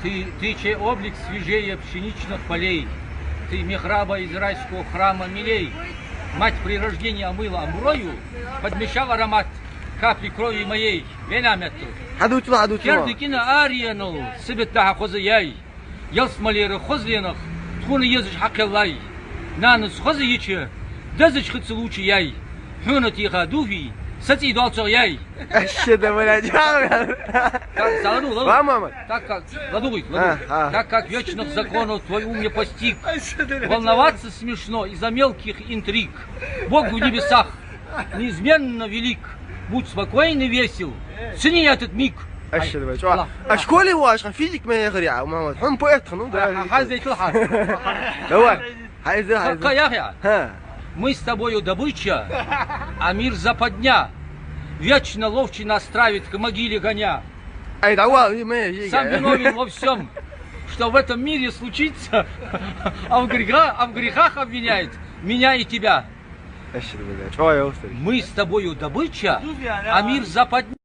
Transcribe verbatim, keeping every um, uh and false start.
Ты, ты, чей облик свежее пшеничных полей, ты михраба из райского храма милей. Мать при рождении омыла омброю, подмешал аромат капли крови моей. Венна метто. Хьадувцал, хьадувцал. Керда кӀина аренал сибат дахьа хоза яй. Ялсмалера хозленах тхона езаш хьакхеллай. Нанас хоза йича, дезача хица луча яй. Хьона теха дувий, са цӀий доаллачох яй. Ашшеда, блядь, жагӀа. Как, са ладу, ладу. Ва, мама. Так как, ладу, ладу. А, а. Так как вечных законов твой ум не постиг, волноваться смешно из-за мелких интриг. Бог в небесах неизменно велик. Будь спокоен и весел. Цени этот миг. Ашшеда, блядь. Ай, чӀоагӀа. Аллах. А школе ваш, ха, физик ме яхар я, мама. Хьона поэт хиннав, да? Ха, ха, хьазайтал хьа. Давай. Хьайза, хьайза. Ха, яхья. Ха. Мы с тобою добыча, а мир западня. Вечно ловчий нас травит, к могиле гоня. Ай, давай, и мы, и сам виновен во всем, что в этом мире случится, а в греха-, а в грехах обвиняет меня и тебя. Ашшеда, блядь. Чё, я устал. Мы с тобою добыча, а мир западня.